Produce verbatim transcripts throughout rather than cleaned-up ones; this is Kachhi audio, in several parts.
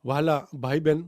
વહાલા ભાઈબેન,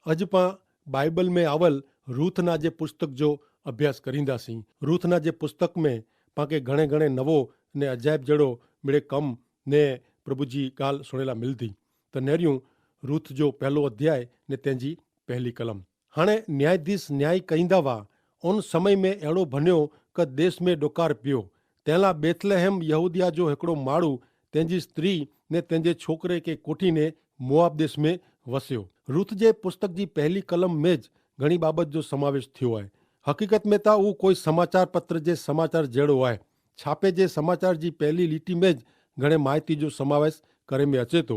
અજ પાં બાઈબલ મેં આવલ રૂથના જે પુસ્તક જો અભ્યાસ કરીંદા સી. રૂથના જે પુસ્તક મેં પાંકે ઘણે ઘણે નવો ને અજાયબ જેડો મેળે કમ ને પ્રભુ જી ગાલ સુણેલા મિલતી. તો નેર્યું રૂથ જો પહેલો અધ્યાય ને તેની પહેલી કલમ. હાણે ન્યાયાધીશ ન્યાય કહીંદા વા, ઉન સમય મેં એડો ભન્યો કે દેશ મેં ડોકાર પ્યો. તેલા બેથલેહેમ યહૂદિયા જો હેકડો માળુ તેની સ્ત્રી ને તેની છોકરે કે કોઠી ને મોઆબ દેશ મેં વસ્યો. રૂથ જે પુસ્તક જી પહેલી કલમ મેં જ ઘણી બાબત જો સમાવેશ થયો આય. હકીકત મેં તા ઉં કોઈ સમાચાર પત્ર જે સમાચાર જેડો આય. છાપે જે સમાચાર જી પહેલી લિટી મેં જ ઘણે માહિતી જો સમાવેશ કરે મેં અચેતો.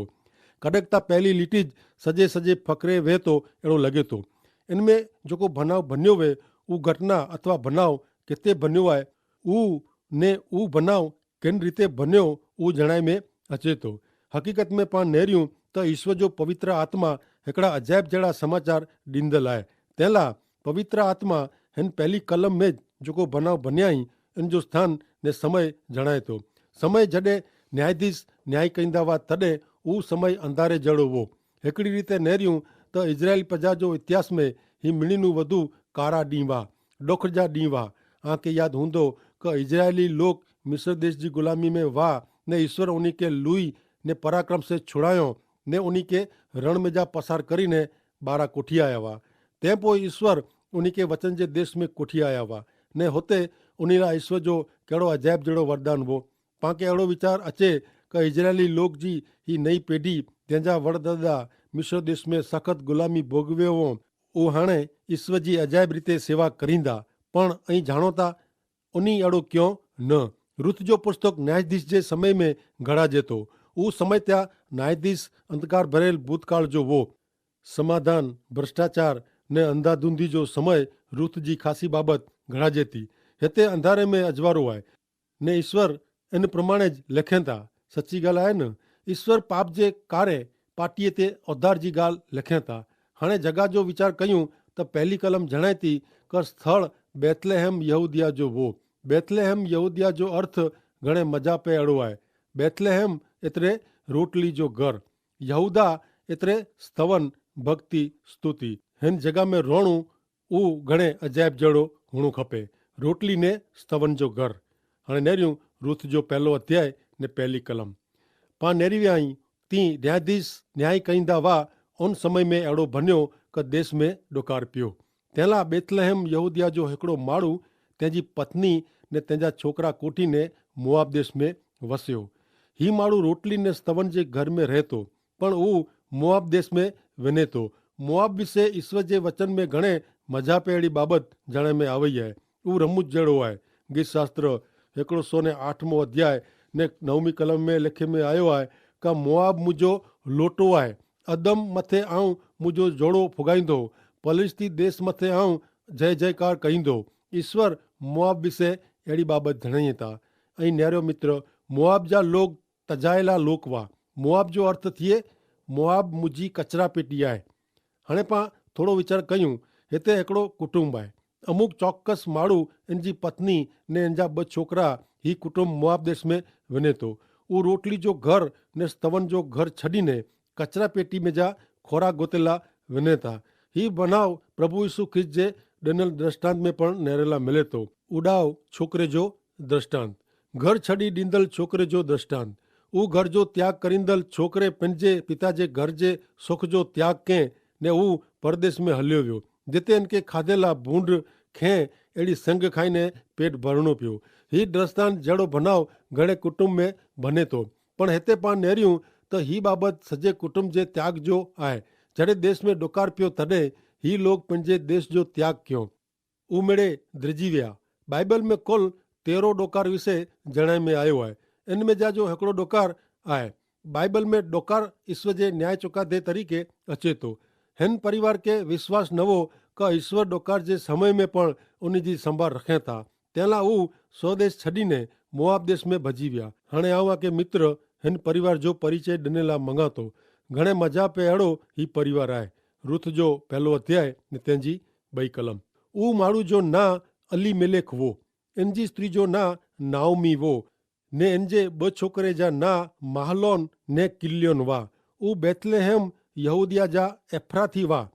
કદક તા પહેલી લિટી જ સજે સજે ફકરે વેતો એડો લગેતો. એન મેં જોકો ભનાવ ભન્યો વે ઉં ઘટના અથવા ભનાવ કેતે ભન્યો આય ઉં ને ઉં ભનાવ કેન રીતે ભન્યો ઉં જણાય મેં અચેતો. હકીકત મેં પાં નેર્યું તો ઈશ્વર જો પવિત્ર આત્મા હેકડા અજાયબ જેડા સમાચાર ડીંદલ આય. તેલા પવિત્ર આત્મા હેન પહેલી કલમ મેં જ જોકો ભનાવ ભન્યાઈ એન જો સ્થાન ને સમય જણાયતો. સમય જડે ન્યાયાધીશ ન્યાય કઈંદા વા તદે ઉં સમય અંધારે જેડો વો. હેકડી રીતે નેર્યું તો ઇઝરાયેલ પજા જો ઇતિહાસ મેં હી મિણીનું વધુ કારા ડીંવા ડોખજા ડીંવા. આંકે યાદ હુંદો કે ઇઝરાયેલી લોક મિસર દેશ જી ગુલામી મેં વા ને ઇશ્વર ઉની કે લુઈ ને પરાક્રમ સે છુડાયો ને ઉની કે રણ મેં જા પસાર કરીને બારા કોઠી આયા વા. તે પોય ઇશ્વર ઉની કે વચન જે દેશ મેં કોઠી આયા વા ને હોતે ઉની લા ઇશ્વર જો કેડો અજાયબ જેડો વરદાન વો. પાંકે એડો વિચાર અચે કે ઇઝરાયેલી લોક જી હી નઈ પેઢી જેન જા વરદાદા મિસર દેશ મેં સખત ગુલામી ભોગવે વો ઉહાણે ઇશ્વર જી અજાયબ રીતે સેવા કરીંદા. પણ અહીં જાણોતા ઉની એડો ક્યો ન. રુથ જો પુસ્તક ન્યાયાધીશ જે સમય મેં ઘડા જેતો ઉસ સમય ત્યાં ન્યાયાધીશ અંધકાર ભરેલ ભૂતકાળ જો વો. સમાધાન ભ્રષ્ટાચાર ને અંધાધૂંધી જો સમય રુથ જી ખાસી બાબત ઘડા જેતી. હેતે અંધારે મેં અજવારો આય ને ઈસ્વર એન પ્રમાણે જ લેખેતા. સચ્ચી ગાલ આય ન? ઈસ્વર પાપ જે કારે પાટીએ તે ઓધાર જી ગાલ લેખેતા. હણે જગા જો વિચાર કહ્યું તો પહેલી કલમ જણાયતી કર સ્થળ બેથલેહેમ યહૂદિયા જો વો. બેથલેહેમ યહૂદિયા જો અર્થ ઘણે મજા પે અડો આય. બેથલેહેમ એતરે રોટલી જો ઘર, યહૂદા એતરે સ્તવન ભક્તિ સ્તુતિ. હેન જગા મેં રોણું ઉં ઘણે અજાયબ જેડો હુણું ખપે. રોટલી ને સ્તવન જો ઘર. હણે નેર્યું રુથ જો પહેલો અધ્યાય ને પહેલી કલમ. પાં નેરી વ્યાઈ તી ન્યાયાધીશ ન્યાય કઈંદા વા ઉન સમય મેં એડો ભન્યો કે દેશ મેં ડોકાર પ્યો. તેલા બેથલેહેમ યહૂદિયા જો હેકડો માળુ તેની પત્ની ને તેના છોકરા કોઠી ને મોઆબ દેશ મેં વસ્યો. હી માળુ રોટલી ને સ્તવન જે ઘર મેં રહેતો. પણ ઉં મોઆબ દેશ મેં વેને તો. મોઆબ વિશે ઈસ્વર જે વચન મેં ઘણે મજા પેડી બાબત જાણે મેં આવે હૈ. ઉં રમૂજ જેડો હૈ. ગીત શાસ્ત્ર હેકડો સો ને આઠમો અધ્યાય ને નવમી કલમ મેં લેખે મેં આયો હૈ, કા મોઆબ મુજો લોટો હૈ. અદમ મતે આઉં મુજો જોડો ફુગાઈંદો. પલિસ્તી દેશ મતે આઉં જય જયકાર કઈંદો. ઈસ્વર મોઆબ વિશે એડી બાબત જણાઈ થા. અહીં નેરો મિત્ર, મોઆબ જા લોગ તજાયેલા લોક વા. મોઆબ જો અર્થ થિયે મોઆબ મુજી કચરા પેટી આય. હણે પાં થોડો વિચાર કહ્યું. હેતે એકડો કુટુંબ આય. અમુક ચોક્કસ માળુ એનજી પત્ની ને એનજા બચ્છોકરા હી કુટુંબ મોઆબ દેશ મેં વેને તો. ઉં રોટલી જો ઘર ને સ્તવન જો ઘર છડીને કચરા પેટી મેં જા ખોરા ગોતેલા વેને થા. હી બનાવ પ્રભુ ઈસુ ખ્રિસ્ત જે ડેનલ દ્રષ્ટાંત મેં પણ નેરેલા મેલે તો. ઉડાવ છોકરે જો દ્રષ્ટાંત. ઘર છડી દીંદલ છોકરે જો દ્રષ્ટાંત. ઉં ઘર જો ત્યાગ કરીંદલ છોકરે પેનજે પિતા જે ઘર જે સુખ જો ત્યાગ કેહ ને ઉં પરદેશ મેં હલ્યો વ્યો. જેતે એનકે ખાધેલા ભૂંડ ખેં એડી સંગ ખાઈને પેટ ભરણો પ્યો. હી દ્રષ્ટાંત જેડો ભનાવ ઘણે કુટુંબ મેં ભને તો. પણ હેતે પાં નેર્યું તો હી બાબત સજે કુટુંબ જે ત્યાગ જો આય. જડે દેશ મેં ડોકાર પ્યો તદે હી લોગ પેનજે દેશ જો ત્યાગ ક્યો. ઉમેડે દ્રજીવ્યા. બાઈબલ મેં કોલ તેરો ડોકાર વિશે જણાઈ મેં આયો હૈ. એન મેં જા જો હેકડો ડોકાર આય. બાઈબલ મેં ડોકાર ઈસ્વ જે ન્યાય ચોકાધે તરીકે અચેતો. હેન પરિવાર કે વિશ્વાસ નવો કા ઈસ્વર ડોકાર જે સમય મેં પણ ઉની જી સંભાર રખેતા. તેલા ઉં સ્વદેશ છડીને મોઆબ દેશ મેં ભજીવ્યા. હણે આવા કે મિત્ર હેન પરિવાર જો પરિચય ડનેલા મંગાતો. ઘણે મજા પે એડો હી પરિવાર આય. રુથ જો પહેલો અધ્યાય ને તેની બઈ કલમ. ઉં માણુ જો ના અલી મેલેખ વો. એનજી સ્ત્રી જો ના નાઉમી વો. ને એનજે બહ છોકરે જા ના માહલોન ને કિલ્યોન વા. ઉં બેથલેહેમ યહૂદિયા જા એફ્રાથી વા,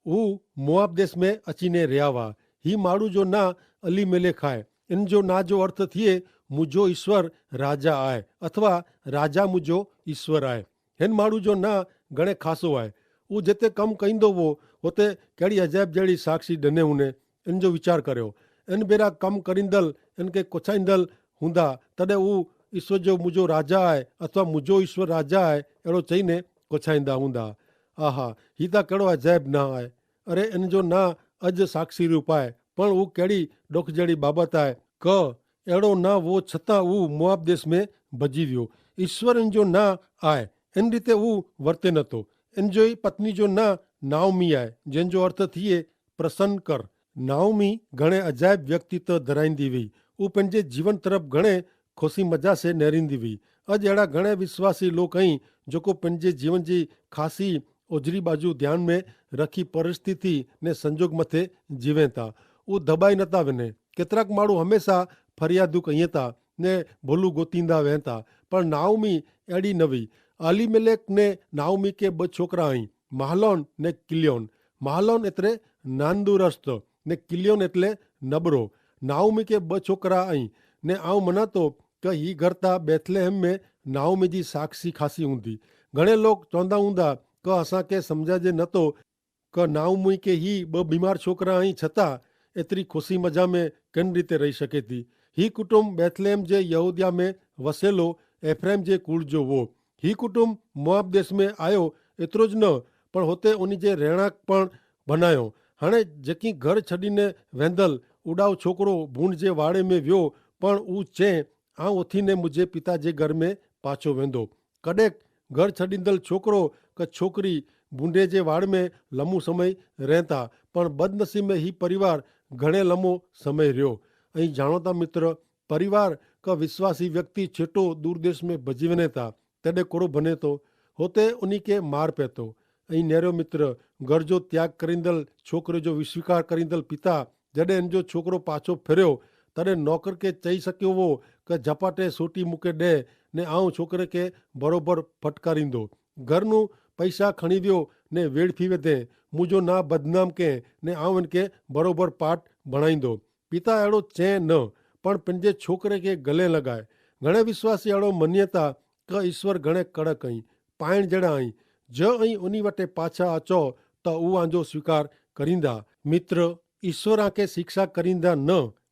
ઉહ મોઆબ દેશ મેં અચીને રહ્યા વા. હી માડૂ જો ના અલી મેલેખ આય. એન જો ના જો અર્થ થિયે, મુજો ઈશ્વર રાજા આય, અથવા રાજા મુજો ઈશ્વર આય. હેન માડૂ જો ના ગણે ખાસો આય. ઉહ જેતે કમ કઈંદો વો, હોતે કેડી અજાયબ જેડી સાક્ષી ડને ઉને એન જો વિચાર કર્યો. એન બેરા કમ કરીંદલ એન કે કોછાઈંદલ હુંદા, તદે ઉહ ઈશ્વર જો મુજો રાજા આય અથવા મુજો ઈશ્વર રાજા આય એડો ચઈને કોછાઈંદા હુંદા. આહા, હી તા કેડો અજાયબ ના આય. અરે, એન જો ના અજ સાક્ષી રૂપ આય. પણ ઉહ કેડી ડોખજેડી બાબત આય, ક એડો ના વો છતાં ઉહ મોઆબ દેશ મેં ભજી વ્યો. ઈશ્વર એન જો ના આય. એન રીતે ઉહ વર્તે નતો. એન જોઈ પત્ની જો ના નાઉમી આય, જેન જો અર્થ થિયે પ્રસન્ન કર. નાઉમી ઘણે અજાયબ વ્યક્તિત્વ ધરાઈંદી વી. ઉપને જે જીવન તરફ ઘણે ખોસી મજા સે નેરીંદી વી. અજ એડા ઘણે વિશ્વાસી લોક અહીં જોકો પને જે જીવન જી ખાસી ઓજરી બાજુ ધ્યાન મેં રખી પરિસ્થિતિ ને સંજોગ મતે જીવેતા. ઉદબાઈ નતા વેને. કેતરાક માણુ હમેંશા ફરિયાદુ કહિયે તા ને ભોલુ ગોતિંદા વહેંતા. પણ નાઉમી એડી નવી. અલી મેલેક ને નાઉમી કે બહ છોકરા અહીં, મહાલોન ને કિલિયોન. મહાલોન એતરે નાંદુરસ્ત ને કિલિયોન એતલે નબરો. નાઉમી કે બહ છોકરા અહીં. ને આઉં મનાતો કે હી ઘરતા બેથલેહમ મેં નાઉમી જી સાક્ષી ખાસી ઊંધી. ઘણે લોક ચોંદા ઊંધા કે અસાંકે સમઝાજે નતો કે નાઉમી કે હી બહ બીમાર છોકરા અહીં છતાં એતરી ખુશી મજા મેં કેન રીતે રહી શકેતી. હી કુટુંબ બેથલેહમ જે યહૂદિયા મેં વસેલો એફ્રેમ જે કુળ જો વો. હી કુટુંબ મોઆબ દેશ મેં આયો એતરો જ ન, પણ હોતે ઉની જે રહેણાંક પણ ભનાયો. હણે જેકી ઘર છડીને વેંધલ ઉડાવ છોકરો ભૂંડ જે વાડે મેં વ્યો, પણ ઉં ચે આઉં ઓથી ને મુઝે પિતા જે ઘર મેં પાછો વેંધો. કડેક ઘર છડીંદલ છોકરો કે છોકરી ભૂંડે જે વાડ મેં લમુ સમય રહેતા. પણ બદનસીબે હી પરિવાર ઘણે લમો સમય રહ્યો. અહીં જાણોતા મિત્ર, પરિવાર કે વિશ્વાસી વ્યક્તિ છેટો દૂરદેશ મેં ભજીવને તા તેડે કોરો ભનેતો હોતે ઉની કે માર પેતો. અહીં નેરો મિત્ર, ઘર જો ત્યાગ કરીંદલ છોકરો જો વિશ્વિકાર કરીંદલ પિતા જડે એન જો છોકરો પાછો ફેર્યો, તને નોકર કે ચહી શક્યો વો કે જપાટે સોટી મુકે દે ને આઉં છોકરે કે બરોબર ફટકારીંદો. ઘરનું પૈસા ખણી વ્યો ને વેડફી વેધે, મુજો ના બદનામ કે ને આઉં એન કે બરોબર પાટ ભણાઈંદો. પિતા એડો ચે ન, પણ પંજે છોકરે કે ગલે લગાય. ઘણે વિશ્વાસી એડો મન્યતા કે ઈશ્વર ઘણે કડક અહીં, પાયણ જેડા અહીં. જો અહીં ઉની વટે પાછા આચો તો ઉવાંજો સ્વીકાર કરીંદા. મિત્ર, ઈસ્વર આંકે શિક્ષા કરીંદા ન.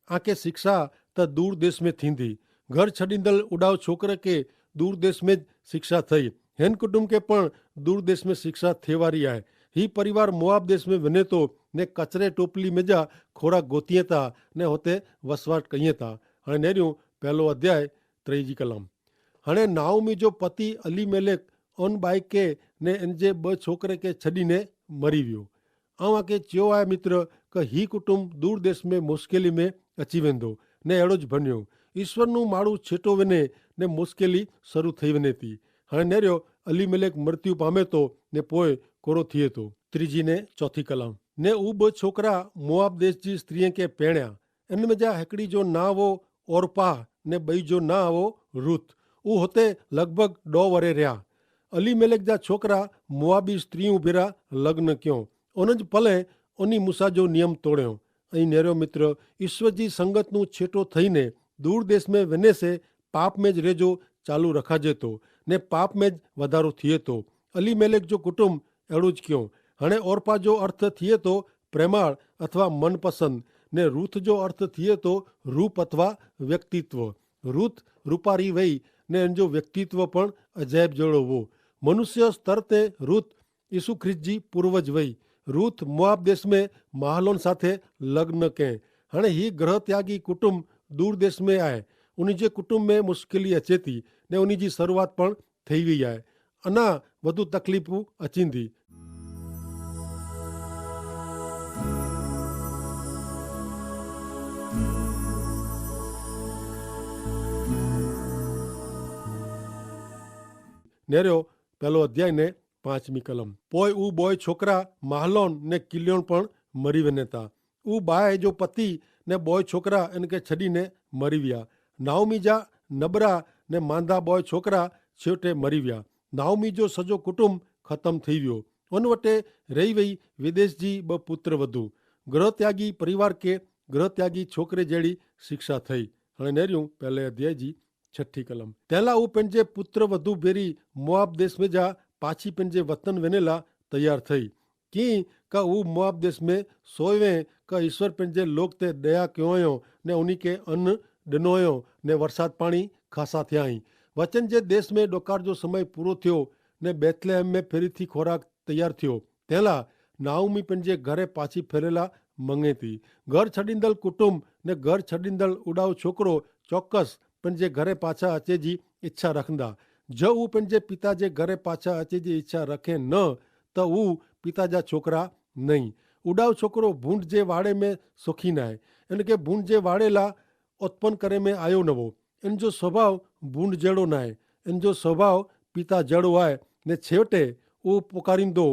આંકે શિક્ષા ત દૂર દેશ મેં થીંદી. ઘર છડીંદલ ઉડાવ છોકરે કે દૂર દેશ મેં જ શિક્ષા થઈ. હેન કુટુંબ કે પણ દૂર દેશ મેં શિક્ષા થેવારી આય. હી પરિવાર મોઆબ દેશ મેં વને તો ને કચરે ટોપલી મેં જા ખોરાક ગોતિયે તા ને હોતે વસવાટ કહિયે તા. હણે નેર્યું પહેલો અધ્યાય, ત્રીજી કલમ. હણે નાઉમી જો પતિ અલી મેલેક અન બાઈ કે ને એન જે બહ છોકરે કે છડીને મરી વ્યો. આઉં આકે ચ્યો આય મિત્ર, કે હી કુટુંબ દૂર દેશ મેં મુશ્કેલી મેં અચી વેંધો. ને એડો જ ભન્યો. ઈસ્વરનું માડું છેટો વેને ને મુશ્કેલી શરૂ થઈ વેને તી. હણે નેર્યો અલી મેલેક મૃત્યુ પામે તો ને પોય કોરો થિયે તો. ત્રીજી ને ચોથી કલમ. ને ઉબ છોકરા મોઆબ દેશ જી સ્ત્રી કે પેણ્યા. એન મેં જા હેકડી જો ના આવો ઓરપાહ ને બઈ જો ના આવો રૂથ. ઉ હોતે લગભગ ડો વરે રહ્યા. અલી મેલેક જા છોકરા મોઆબી સ્ત્રી ઉભેરા લગ્ન ક્યો. ઓન જ પલે ઓની મૂસા જો નિયમ તોડ્યો. અહીં નેરો મિત્ર, ઈસ્વર જી સંગતનું છેટો થઈને દૂર દેશ મેં વેને સે પાપ મેં જ રેજો ચાલુ રખાજે તો ને પાપ મેં જ વધારો થિયે તો. અલી મેલેક જો કુટુંબ એડો જ ક્યો. હણે ઓરપા જો અર્થ થિયે તો પ્રેમાળ અથવા મનપસંદ, ને રૂથ જો અર્થ થિયે તો રૂપ અથવા વ્યક્તિત્વ. રૂથ રૂપારી વય ને એન જો વ્યક્તિત્વ પણ અજાયબ જેડો વો. મનુષ્ય સ્તર તે રૂથ ઈસુ ખ્રિસ્ત જી પૂર્વજ વય. રૂથ મોઆબ દેશ મેં મહાલોન સાથે લગ્ન કહેં. હણે હી ગ્રહ ત્યાગી કુટુંબ દૂર દેશ મેં આય. ઉની જે કુટુંબ મેં મુશ્કેલી અચેતી ને ઉની જી શરૂઆત પણ થઈ વય આય. અના વધુ તકલીફું અચીંદી. નેર્યો પહેલો અધ્યાય ને પાંચમી કલમ. પોય ઉ બોય છોકરા મહાલોન ને કિલ્યોન પણ મરી વેને તા. ઉ બાય જો પતિ ને બોય છોકરા એન કે છડીને મરી વ્યા. નાઉમી જા નબરા ને માંદા બોય છોકરા છેવટે મરી વ્યા. નાઉમી જો સજો કુટુંબ ખતમ થઈ વ્યો. અન વટે રહી વય વિદેશ જી બહ પુત્ર વધુ. ગ્રહ ત્યાગી પરિવાર કે ગ્રહ ત્યાગી છોકરે જેડી શિક્ષા થઈ. હણે નેર્યું પહેલે અધ્યાય જી છઠી કલમ. તેલા ઉપને જે પુત્ર વધુ ભેરી મોઆબ દેશ મેં જા પાછી પેનજે વતન વેનેલા તૈયાર થઈ. કિંક ઉ મોઆબ દેશ મેં સોયવે કે ઈસ્વર પેનજે લોક તે દયા ક્યોંયો ને ઉની કે અન્ન ડનોયો ને વરસાદ પાણી ખાસા થ્યાઈ. વચન જે દેશ મેં ડોકાર જો સમય પૂરો થ્યો ને બેથલેહમ મેં ફેરી થી ખોરાક તૈયાર થ્યો. તેલા નાઉમી પેનજે ઘરે પાછી ફેરેલા મંગેતી. ઘર છડીંદલ કુટુંબ ને ઘર છડીંદલ ઉડાવ છોકરો ચોક્કસ પેનજે ઘરે પાછા અચે જી ઇચ્છા રખંદા. જો ઉ પેનજે પિતા જે ઘરે પાછા અચે જી ઇચ્છા રખે ન તો ઉ પિતા જા છોકરા નહીં. ઉડાવ છોકરો ભૂંડ જે વાડે મેં સોખી નાય. એન કે ભૂંડ જે વાડેલા ઉત્પન કરે મેં આયો નવો. એન જો સ્વભાવ ભૂંડ જેડો નાય. એન જો સ્વભાવ પિતા જેડો આય. ને છેવટે ઉ પુકારીંદો,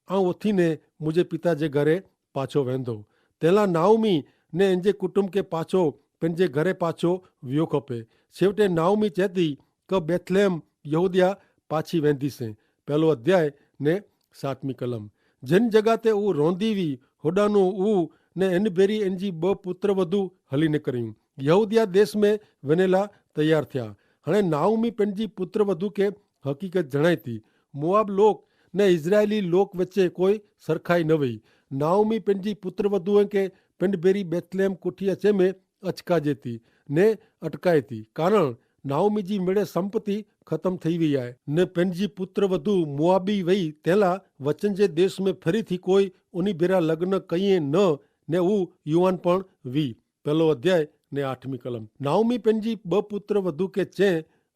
આઉં ઓથી ને મુઝે પિતા જે ઘરે પાછો વેંધો. તેલા નાઉમી ને એનજે કુટુંબ કે પાછો પેનજે ઘરે પાછો વ્યો ખપે. છેવટે નાઉમી ચેતી કે બેથલેમ યહૂદિયા પાછી વેંધી સે. પહેલો અધ્યાય ને સાતમી કલમ. જેન જગા તે ઉ રોંધી વી હોડાનો ઉ ને એન ભેરી એનજી બહ પુત્ર વધુ હલી ને કર્યું. યહૂદિયા દેશ મેં વેનેલા તૈયાર થ્યા. હણે નાઉમી પેનજી પુત્ર વધુ કે હકીકત જણાયતી. મોઆબ લોક ને ઇઝરાયેલી લોક વચ્ચે કોઈ સરખાઈ ન વય. નાઉમી પેનજી પુત્ર વધુ કે પેનભેરી બેથલેમ કોઠી અચે મેં અચકા જેતી ને અટકાયતી. કારણ નાઉમી જી મેળે સંપત્તિ ખતમ થઈ વય આય ને પેનજી પુત્ર વધુ મોઆબી વય તેલા વચન જે દેશ મેં ફરી થી કોઈ ઉની ભેરા લગ્ન કહિયે ન. ને ઉ યુવાન પણ વી. પહેલો અધ્યાય ને આઠમી કલમ. નાઉમી પેનજી બહ પુત્ર વધુ કે ચે,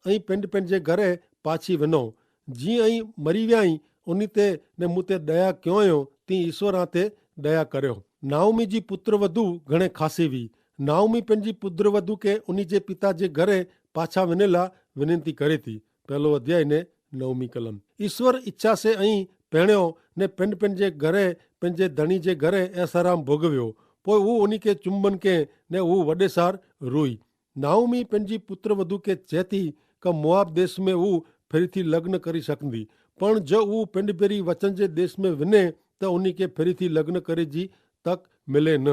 અહીં પેંડ પેનજે ઘરે પાછી વનો. જી અહીં મરી વ્યાઈ ઉની તે ને મુતે દયા ક્યોંયો તી ઈસ્વર આતે દયા કર્યો. નાઉમી જી પુત્ર વધુ ઘણે ખાસી વી. નાઉમી પેનજી પુત્ર વધુ કે ઉની જે પિતા જે ઘરે પાછા વનેલા વિનંતી કરે તી. પહેલો અધ્યાય ને નવમી કલમ. ઈસ્વર ઇચ્છા સે અહીં પહેણ્યો ને પેંડ પેનજે ઘરે પેનજે ધણી જે ઘરે એસારામ ભોગવ્યો. પોય ઉ ઉની કે ચુંબન કે ને ઉ વડેસાર રૂઈ. નાઉમી પેનજી પુત્ર વધુ કે ચેતી કે મોઆબ દેશ મેં ઉ ફેરી થી લગ્ન કરી શકંદી. પણ જો ઉ પેંડ ભેરી વચન જે દેશ મેં વિને તો ઉની કે ફેરી થી લગ્ન કરે જી તક મિલે ન.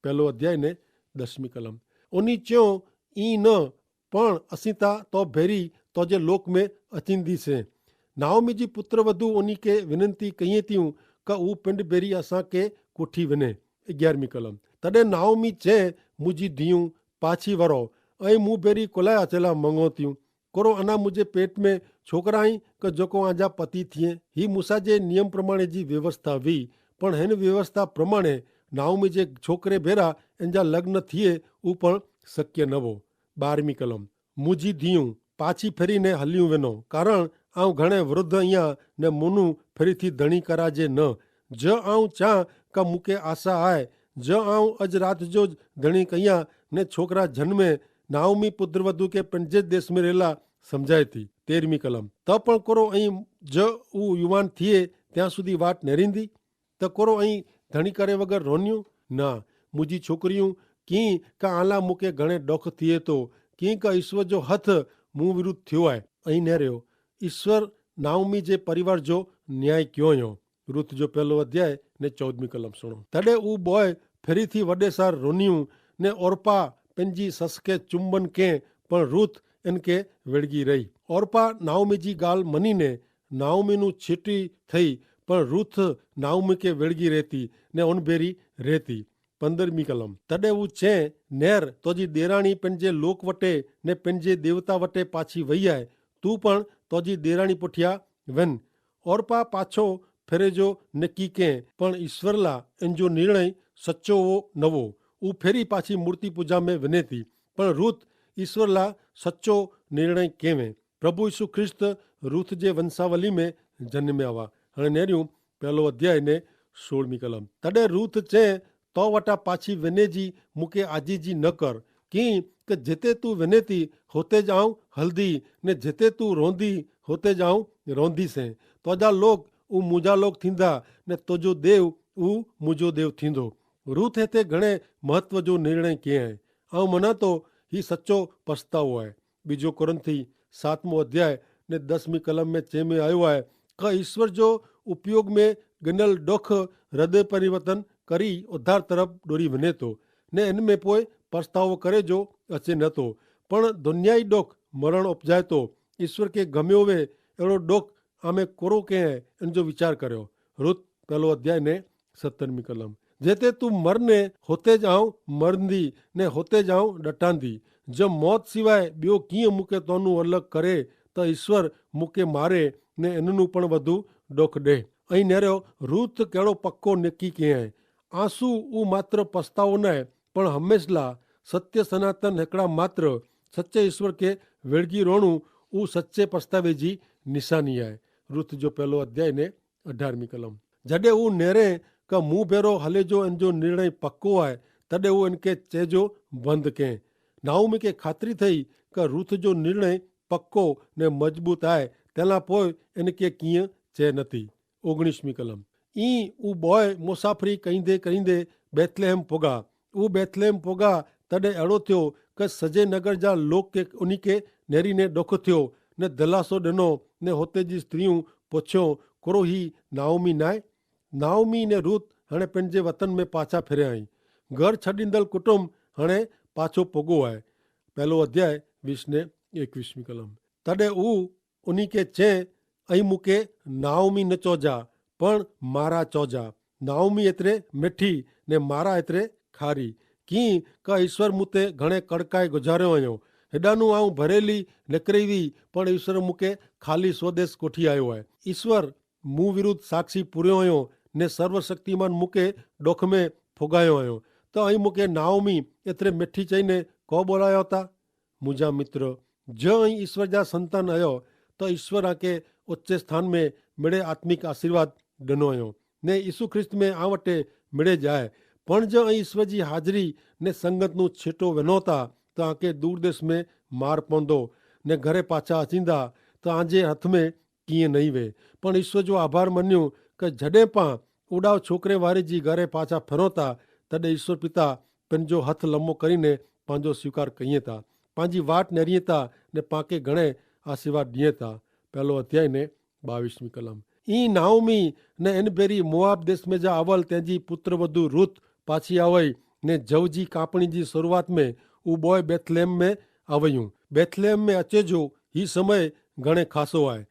પહેલો અધ્યાય ને દસમી કલમ. ઉની ચ્યો ઈ ન પણ અસિતા તો ભેરી તો જે લોક મેં અચિંદી સે. નાઉમી જી પુત્ર વધુ ઉની કે વિનંતી કહિયે તી કે ઉ પેંડ ભેરી અસાં કે કોઠી વિને. અગિયારમી કલમ. તદે નાઉમી ચે મુજી ધીયું પાછી વરો. અહીં મુભેરી કોલાયા ચેલા મંગો તિયું. કોરો અના મુજે પેટ મેં છોકરા હી કે જોકો આજા પતિ થિયે? હી મૂસા જે નિયમ પ્રમાણે જી વ્યવસ્થા વી. પણ હેન વ્યવસ્થા પ્રમાણે નાઉમી જે છોકરે ભેરા એનજા લગ્ન થિયે, ઉપણ શક્ય નવો. બારમી કલમ. મુજી ધીયું પાછી ફેરી ને હલિયું વેનો, કારણ આઉં ઘણે વૃદ્ધ અહિયા ને મુનું ફેરી થી ધણી કરાજે ન. જો આઉં ચા કા મુકે આશા આય, જો આઉં અજ રાત જો જ ધણી કહિયા ને છોકરા જન્મે. નાઉમી પુદ્રવધુ કે પંજે દેશ મેં રહેલા સમઝાય થી. તેરમી કલમ. તો પણ કોરો અહીં જો ઉ યુવાન થિયે ત્યાં સુધી વાટ નેરીંદી? તો કોરો અહીં ધણી કરે વગર રોન્યું? ના. મુજી છોકરી યું કિંક આલા મુકે ઘણે ડોખ થિયે તો કિંક ઈસ્વર જો હથ મું વિરુદ્ધ થિયો આય. અહીં નેર્યો ઈસ્વર નાઉમી જે પરિવાર જો ન્યાય ક્યો યો. રુથ જો પહેલો અધ્યાય ને ચૌદમી કલમ સુણો. તડે ઉ બોય ફેરી થી વડે સાર રોન્યું ને ઓરપા પેનજી સસકે ચુંબન કે, પણ રુથ એનકે વેડગી રહી. ઓરપા નાઉમી જી ગાલ મની ને નાઉમી નું છીટી થઈ, પણ રુથ નાઉમી કે વેડગી રહેતી ને ઓનભેરી રહેતી. પંદરમી કલમ. તદે ઉં ચે નેર તોજી દેરાણી પેનજે લોક વટે ને પેનજે દેવતા વટે પાછી વહી આય. તું પણ તોજી દેરાણી પઠ્યા વેન. ઓરપા પાછો ફેરે જો નેકી કે, પણ ઈસ્વરલા એન જો નિર્ણય સચો વો નવો. ઉં ફેરી પાછી મૂર્તિ પૂજા મેં વેને તી. પણ રુથ ઈસ્વરલા સચો નિર્ણય કેવે. પ્રભુ ઈસુ ખ્રિસ્ત રુથ જે વંશાવલી મેં જન્મ્યાવા. હણે નેર્યું પહેલો અધ્યાય ને સોળમી કલમ. તદે રુથ ચે, તો વટા પાછી વેને જી મુકે આજી જી ન કર. કિંક જેતે તું વેને તી હોતે જ આઉં હલદી, ને જેતે તું રોંધી હોતે જ આઉં રોંધી સે. તોજા લોક ઉં મુજા લોક થીંદા, ને તોજો દેવ ઉં મુજો દેવ થીંદો. રુથ હેતે ઘણે મહત્વ જો નિર્ણય કે હૈ. આઉં મના તો હી સચો પસ્તાવો હૈ. બીજો કોરિંથી સાતમો અધ્યાય ને દસમી કલમ મેં ચેમે આયો હૈ, કે ઈસ્વર જો ઉપયોગ મેં ગનલ ડોખ હૃદય પરિવર્તન કરી ઉદ્ધાર તરફ ડોરી વને તો, ને એન મેં પોય પસ્તાવો કરે જો અચે નતો. પણ ધોન્યાઈ ડોખ મરણ ઉપજાય તો, ઈશ્વર કે ગમ્યો વે એડો ડોખ આમે કોરો કે હૈ? એન જો વિચાર કર્યો. રુત પહેલો અધ્યાય ને સત્તરમી કલમ. જેતે તું મરને હોતે જ આવ મરંદી, ને હોતે જ આવ ડટાંદી. જો મોત સિવાય બ્યો કિંય મુકે તોનું અલગ કરે, તો ઈશ્વર મુકે મારે ને એનનું પણ વધુ ડોખ ડેહ. અહીં નેરો રૂથ કેડો પક્કો નેકી કહેં? આંસુ ઉ માત્ર પસ્તાવો નાય, પણ હંમેશલા સત્ય સનાતન હેકડા માત્ર સચ્ચે ઈશ્વર કે વેડગી રોણું ઉ સચ્ચે પસ્તાવે જી નિશાની આય. રૂથ જો પહેલો અધ્યાય ને અઢારમી કલમ. જડે ઉ નેરે કે મુભેરો હલે જો એન જો નિર્ણય પક્કો આય, તદે ઉ એન કે ચેજો બંધ કે. નાઉમી કે ખાતરી થઈ કે રૂથ જો નિર્ણય પક્કો ને મજબૂત આય, તેલા પોય એન કે કિંય ચે નથી. ઓગણીસમી કલમ. ઈ ઉ બોય મુસાફરી કઈંદે કઈંદે બેથલેહમ પોગા. ઉ બેથલેહમ પોગા તદે એડો થ્યો કે સજે નગર જા લોક કે ઉની કે નેરી ને ડોખ થ્યો ને ધલાસો ડેનો. ને હોતે જી સ્ત્રી ઉં પોછ્યો, કોરો હી નાઉમી નાય? નાઉમી ને રૂથ હણે પેનજે વતન મેં પાછા ફેરે આઈ. ઘર છડીંદલ કુટુંબ હણે પાછો પોગો આય. પહેલો અધ્યાય વીસ ને એકવીસમી કલમ. તદે ઉ ઉની કે ચે, અહીં મુકે નાઉમી ન ચોજા, પણ મારા ચોજા. નાઉમી એતરે મેઠી ને મારા એતરે ખારી. કિંક ઈસ્વર મુતે ઘણે કડકાઈ ગુજાર્યો અયો. હેડાનું આઉં ભરેલી નેકરેવી, પણ ઈસ્વર મુકે ખાલી સ્વદેશ કોઠી આયો હૈ. ઈસ્વર મું વિરુદ્ધ સાક્ષી પૂર્યો અયો, ને સર્વશક્તિમાન મુકે ડોખમે ફોગાયો અયો. તો અહીં મુકે નાઉમી એતરે મેઠી ચઈને કો બોલાયો તા? મુજા મિત્ર, જો અહીં ઈસ્વર જા સંતાન અયો, તો ઈસ્વર આકે ઓચ્ચે સ્થાન મેં મેળે આત્મિક આશીર્વાદ ડનો અયો, ને ઈસુ ખ્રિસ્ત મેં આવટે મેળે જાય. પણ જો અહીં ઈસ્વર જી હાજરી ને સંગતનું છેટો વેનોતા, તો આકે દૂરદેશ મેં માર પોંદો, ને ઘરે પાછા અચીંદા, તો આજે હથ મેં કિંય નહીં વે. પણ ઈસ્વર જો આભાર મન્યું, કે જડે પાં ઉડાવ છોકરે વારી જી ઘરે પાછા ફેરોતા, તદે ઈસ્વર પિતા પેનજો હથ લમો કરીને પાંજો સ્વીકાર કહિયે તા, પાંજી વાટ નેરિયે તા, ને પાંકે ઘણે આશીર્વાદ દિયે તા. પહેલો અધ્યાય ને બાવીસમી કલમ. ઈ નાઉમી ને એન ભેરી મોઆબ દેશ મેં જા આવલ તેજી પુત્રવધુ રૂથ પાછી આવય, ને જવજી કાંપણી જી શરૂઆત મેં ઉબોય બેથલેમ મેં આવયું. બેથલેમ મેં અચેજો હી સમય ઘણે ખાસો આય.